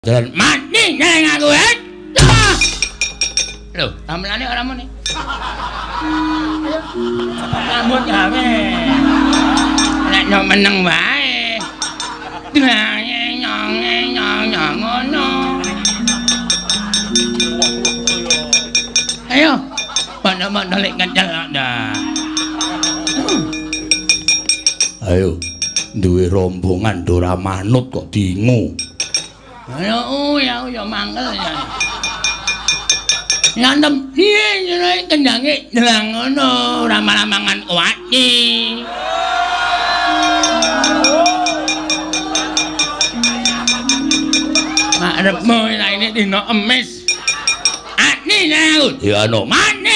Jalan mati nang aku. Lho, gamelane ora muni. Ayo. Rambut gawe. Nek yo meneng wae. Nyong nyong nyong ngono. Ayo. Mana-mana lek ngecel dah. Ayo, duwe rombongan ora manut kok dingu. Ayo, ya ya mangkel ya. Ngantem piye ngene kendange jelang ngono, ora malah mangan kuwati. Makrepmu ini dina emis. Ati nang. Ya ano. Mati